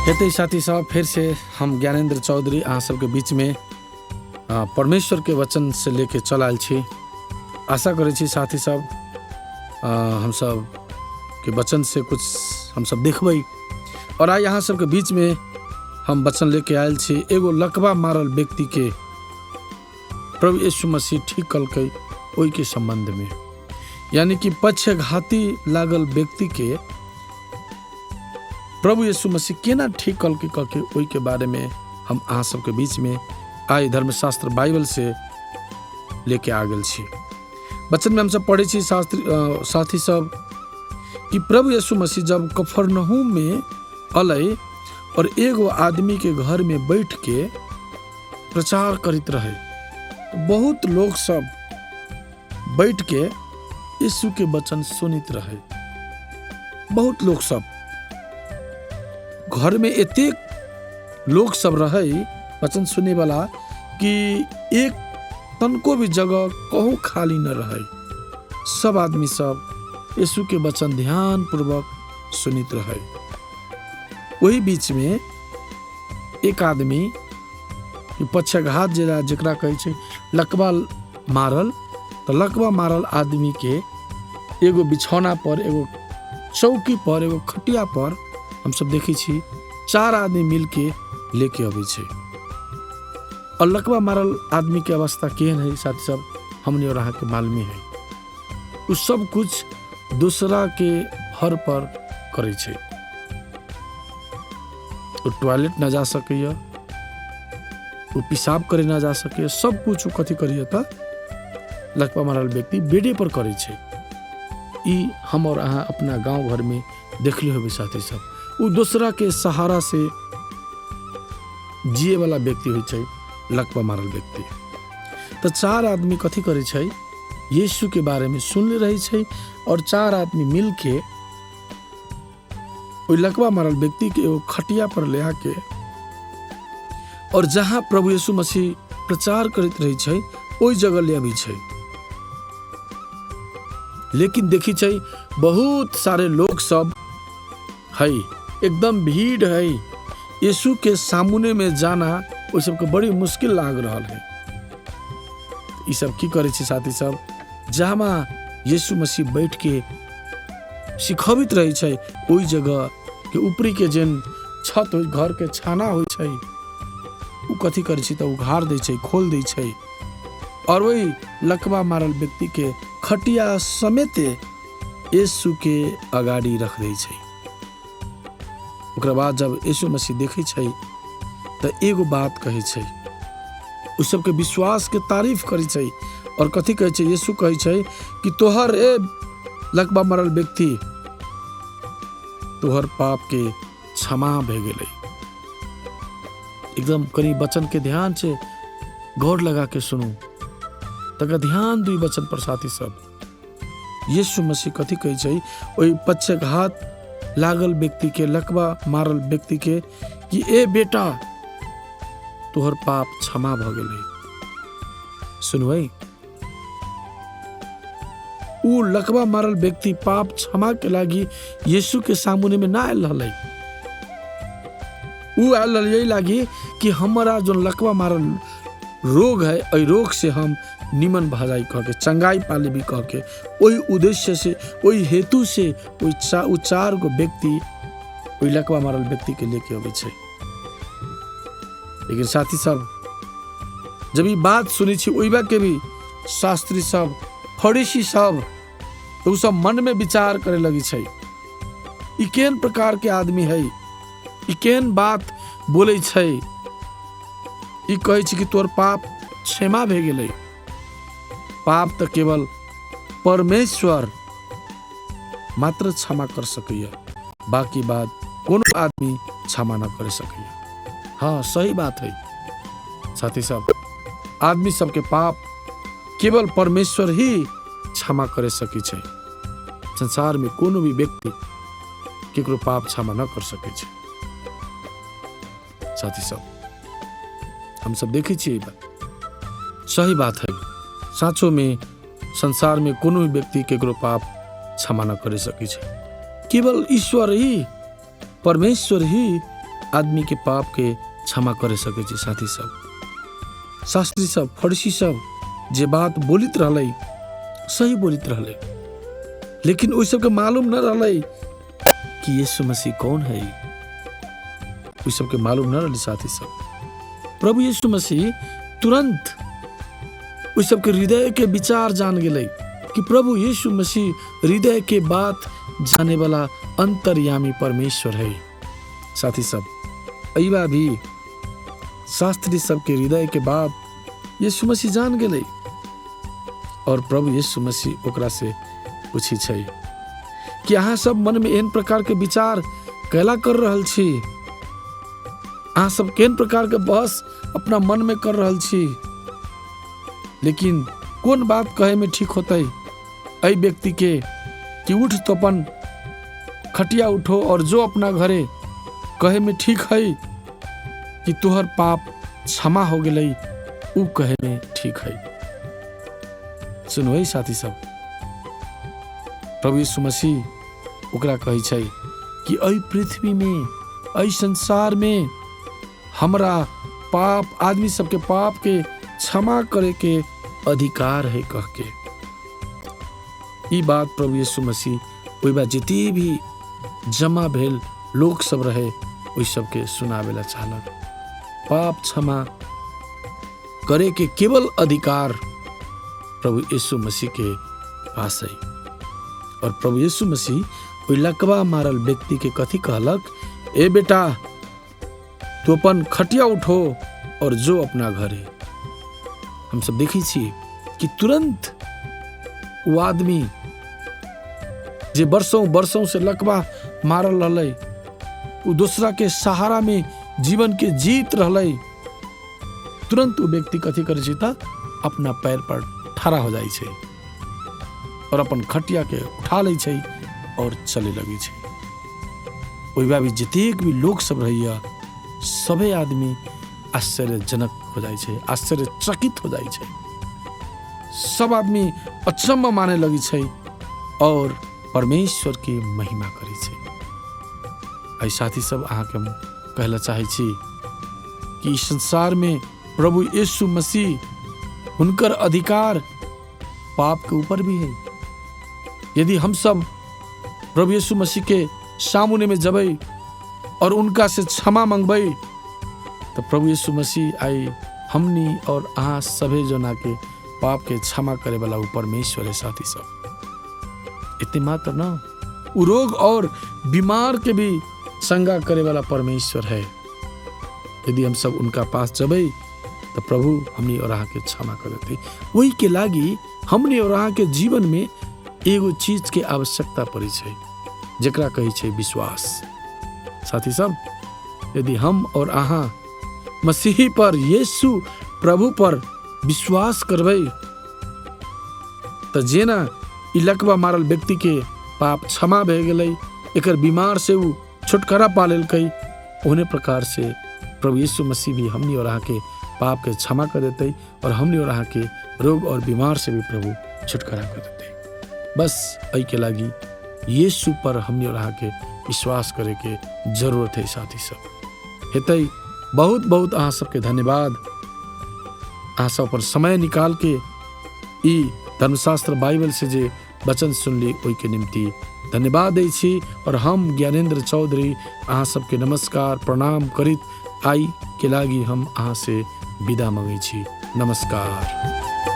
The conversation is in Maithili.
हेतै साथी सब, फिर से हम ज्ञानेंद्र चौधरी अहाँ सबके बीचमे परमेश्वरके वचन से लेके चल आयल छी। आशा करै छी साथी सब, हमसब के वचन से कुछ हमसब देखबै। और आइ अहाँ सबके बीचमे हम वचन लेके आयल छी, एगो लकवा मारल व्यक्तिके प्रभु यीशु मसीह ठीक कलकै ओहिके सम्बन्धमे, यानी कि पक्षघाती लागल व्यक्तिके प्रभु यीशु मसीह केना ठीक कलकै कह के ओहिके बारेमे हम अहाँ सबके बीचमे आइ धर्मशास्त्र बाइबल से लेके आ गेल छी। वचनमे हमसब पढ़ै छी शास्त्र साथी सब कि प्रभु यीशु मसीह जब कफरनहूममे अलै और एगो आदमी के घर में बैठ के प्रचार करैत रहे, बहुत लोग सब बैठ के यीशु के वचन सुनैत रहे। बहुत लोग सब घर में एतेक लोग सब रहे वचन सुने वाला कि एक तनको भी जगह कहूँ खाली न रहे। सब आदमी सब यीशु के वचन ध्यान पूर्वक सुनैत रहे। वही बीच में एक आदमी पक्षाघात जेना जकरा कहै छै लकवा मारल, तऽ लकवा मारल आदमी के एगो बिछौना पर, एगो चौकी पर, एगो खटिया पर हमसब देखै छी चार आदमी मिलके लेके अबै छै। और लकवा मारल आदमी के अवस्था केहन है साथी सब, हमनी और अहाँके मालूमे है। उ सब कुछ दूसरा के भर पर करै छै। ओ टॉयलेट न जा सकैया, ओ पेशाब करे न जा सकैया, सब कुछ ओ कथी करैया तऽ लकवा मारल व्यक्ति बेडे पर करै छै। ई हम और अहाँ अपना गाँव घरमे देखले होबै साथी सब। ओ दोसरा के सहारा से जिए वाला व्यक्ति होइ छै लकवा मारल व्यक्ति। तऽ चार आदमी कथी करै छै, यीशु के बारे में सुनले रहै छै और चार आदमी मिलके ओहि लकवा मारल व्यक्ति के एगो खटिया पर ले आके और जहाँ प्रभु यीशु मसीह प्रचार करैत रहै छै ओहि जगह ले अबै छै। लेकिन देखी छै बहुत सारे लोग सब है, एकदम भीड़ है। यीशु के सामने में जाना ओहि सबके बड़ी मुश्किल लाग रहल है। ई सब की करै छै साथी सब, जहाँ यीशु मसीह बैठ के सिखबैत रहै छै ओहि जगह के ऊपरी के जेन छत होइ, घर के छाना होइ छै, उ कथी करै छै तऽ उघार दै छै, खोल दै छै और वही लकवा मारल व्यक्ति के खटिया समेत यीशु के अगाडि रख दै छै। ओकरा बाद जब यीशु मसीह देखै छै तऽ एगो बात कहै छै, उ सबके विश्वास के तारीफ करै छै और कथी कहै छै, यीशु कहै छै कि तोहर ए लकवा मरल व्यक्ति, तोहर पाप के क्षमा भए गेलै। एकदम कनि वचन के ध्यान से गौर लगा के सुनू, तकर ध्यान दुई वचन पर साथी सब। यीशु मसीह कथी कहै छै ओहि पक्षघात लागल व्यक्ति के, लकवा मारल व्यक्ति के, कि ए बेटा तोहर पाप क्षमा भऽ गेलै। सुनबै, उ लकवा मारल व्यक्ति पाप क्षमा के लागी यीशु के सामने में ना आयल रहलै। उ आयल रहलै यही लागी कि हमरा जो लकवा मारल रोग है एहि रोग से हम निमन भऽ जाइ कह के, चंगाई पा लेबी कह के, ओहि उद्देश्य से, ओहि हेतु से ओहि उ चार गो व्यक्ति ओहि लकवा मारल व्यक्ति के लेके अबै छै। लेकिन साथी सब, जब ई बात सुनै छी ओहि के भी शास्त्री सब, फरीसी सब, तऽ ओ सब मन में विचार करे लगी छै, ई केहन प्रकार के आदमी है, ई केहन बात बोलै छै, ई कहै छै कि तोर पाप क्षमा भए गेलै। पाप तऽ केवल परमेश्वर मात्र क्षमा कर सकैया, बाकी बात कोनो आदमी क्षमा न कर सकैया। हाँ, सही बात है साथी सब, आदमी सबके पाप केवल परमेश्वर ही क्षमा करे सकै छै। संसार में कोनो भी व्यक्ति केकरो पाप क्षमा न कर सकै छै। साथी सब, हम सब देखै छियै ई बात सही बात है। साँचो में संसार में कोनो भी व्यक्ति केकरो पाप क्षमा न करे सकै छै। केवल ईश्वर ही, परमेश्वर ही आदमी के पाप के क्षमा करे सकै छै। साथी सब, शास्त्री सब, फरीसी सब जे बात बोलित रहलै सही बोलित रहलै, लेकिन ओहि सबके मालूम न रहलै कि यीशु मसीह कौन है। ओहि सबके मालूम न रहलै। साथी सब, प्रभु यीशु मसीह तुरंत ओहि सबके हृदय के विचार जान गेलै कि प्रभु यीशु मसीह हृदय के बात जाने वाला अंतर्यामी परमेश्वर है। साथी सब, अइबा भी शास्त्री सबके हृदय के बात यीशु मसीह जान गेलै और प्रभु यीशु मसीह ओकरा से पूछी छै कि अहाँ सब मन में एहन प्रकार के विचार कैला कर रहल छी? अहाँ सब केहन प्रकार के बहस अपना मन में कर रहल छी? लेकिन कोन बात कहे में ठीक होतै एहि व्यक्ति के कि उठ तो अपन खटिया उठो और जो अपना घरे, कहे में ठीक है कि तोहर पाप क्षमा हो गेलै, उ कहे में ठीक है? सुनो है साथी सब, प्रभु यीशु मसीह ओकरा कहै छै कि एहि पृथ्वी में, एहि संसार में हमरा पाप, आदमी सबके पाप के क्षमा करे के अधिकार है कह के। ई बात प्रभु यीशु मसीह ओहि बात जते भी जमा भेल लोक सब रहे ओहि सबके सुनावे ला चाहलक। पाप क्षमा करे के केवल अधिकार प्रभु यीशु मसीह के पास है। और प्रभु यीशु मसीह ओहि लकवा मारल व्यक्ति के कथी कहलक? ए बेटा, तू अपन खटिया उठो और जो अपना घरे। हम सब देखै छी कि तुरंत ओ आदमी जे बरसों बरसों से लकवा मारल रहलै, ओ दोसरा के सहारा में जीवन के जीत रहलै, तुरंत ओ व्यक्ति कथी करै छै तऽ अपना पैर पर ठड़ा हो जाइ छै और अपन खटिया के उठा लै छै और चले लगै छै। ओहि बाबी जतेक भी लोक सब रहैया सभे आदमी आश्चर्यजनक हो जाइ छै, आश्चर्यचकित हो जाइ छै। सब आदमी अचम्म माने लगै छै और परमेश्वर के महिमा करै छै। एहि साथी सब, अहाँके हम कहै लए चाहै छी कि ई संसार में प्रभु यीशु मसीह हुनकर अधिकार पाप के ऊपर भी है। यदि हम सब प्रभु यीशु मसीह के सामने में जबै और उनका से क्षमा मंगबै तो प्रभु यीशु मसीह आई हमनी और अहाँ सभे जना के पाप के क्षमा करे वाला ऊ परमेश्वर है। साथी सब, इतने मात्र न, ऊ रोग और बीमार के भी चंगा करे वाला परमेश्वर है। यदि हम सब उनका पास जबै तो प्रभु हमनी और अहाँ के क्षमा कर देते। वही के लागी हमनी और अहाँ के जीवन में एगो चीज के आवश्यकता पड़ै छै, जेकरा कहै छै विश्वास। साथी सब, यदि हम और अहाँ मसीह पर, यीशु प्रभु पर विश्वास करबै तऽ जेना ई लकवा मारल व्यक्ति के पाप क्षमा भए गेलै, एकर बीमार से ऊ छुटकारा पा लेलकै, ओहने प्रकार से प्रभु यीशु मसीह भी हमनी और अहाँ के पाप के क्षमा कर देतै और हमनी और अहाँ के रोग और बीमार से भी प्रभु छुटकारा कर देतै। बस एहि के लागि यीशु पर हमनी और अहाँ के विश्वास करे के जरूरत है। साथी सब, हेतै, बहुत बहुत अहाँ सबके धन्यवाद। अहाँ सब अपन समय निकाल के ई धर्मशास्त्र बाइबल से जे वचन सुनली, ओहिके निमित्त धन्यवाद दै छी और हम ज्ञानेन्द्र चौधरी अहाँ सबके नमस्कार प्रणाम करित आई के लागि हम अहाँ से विदा मांगै छी। नमस्कार।